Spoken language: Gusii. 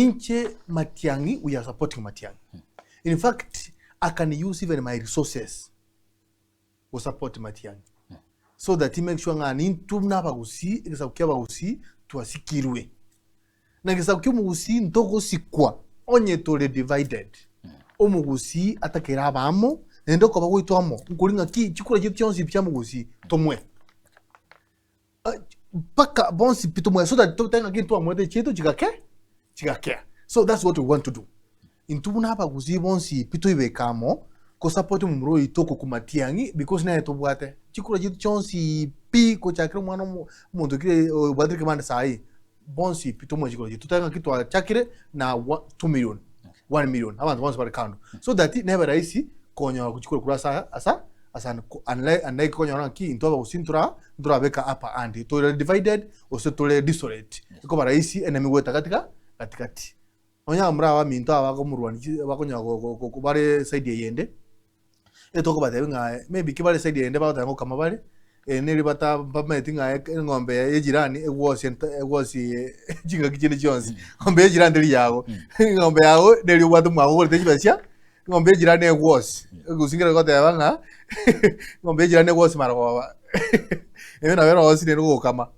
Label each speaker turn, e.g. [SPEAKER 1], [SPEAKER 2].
[SPEAKER 1] Inche Matiang'i we are supporting Matiang'i. In fact I can use even my resources go support Matiang'i so that make sure ng'a nintwe buna abagusii egesaku kia abagusii twasikirwe. Na egesaku kia omogusii ntogosikwa onye tore divided. Omogusii atakere abe amo naende okoba gwaito amo nkori ng'aki chikura chiaito chionsi pi chia omogusii tomwe. Mpaka bonsi pi tomoe so that totebe ng'aki ntwamoete chiaito chigake chigakea. So that's what we want to do. Intwe buna abagusii bonsi pi toibeke amo kosupport omomura oito okokwa Matiang'i because nere tobwate. Chikura chiaito chionsi pi gochakera omwana omo omonto okire obwatire ekebande saii, bonsi pi tomoe chikura chiaito. Totebe ng'aki twachakire na one 2 million, 1 million, abanto bonsi bare kando. So that nebe rahisi konyora gochikura korwa ase asa asande unlike unlike konyora ng'aki intwe abagusii ntora ntorabeka upper hand, tore divided gose tore desolate, ekoba rahisi enemy goeta gatika gatigati. Nonya abamura abaminto aba bakomorwania chi bakonyora go go go bare side eyende, etokobatebia ng'a maybe ki bare side eyende bagoteba ng'a okama bare, neri bata bamaeti ng'a eke eng'ombe ya ejirani egwosie nta egwosie chingaki chinde chionsi, eng'ombe ya ejirani teri yago, eng'ombe yago neri obwate mwago ogorete chibesa chia eng'ombe ya ejirani egwosie, ekegusii nkere goteba ng'a eng'ombe ya ejirani egwosie marogoba, ebe nabo ere gose nere ogokama.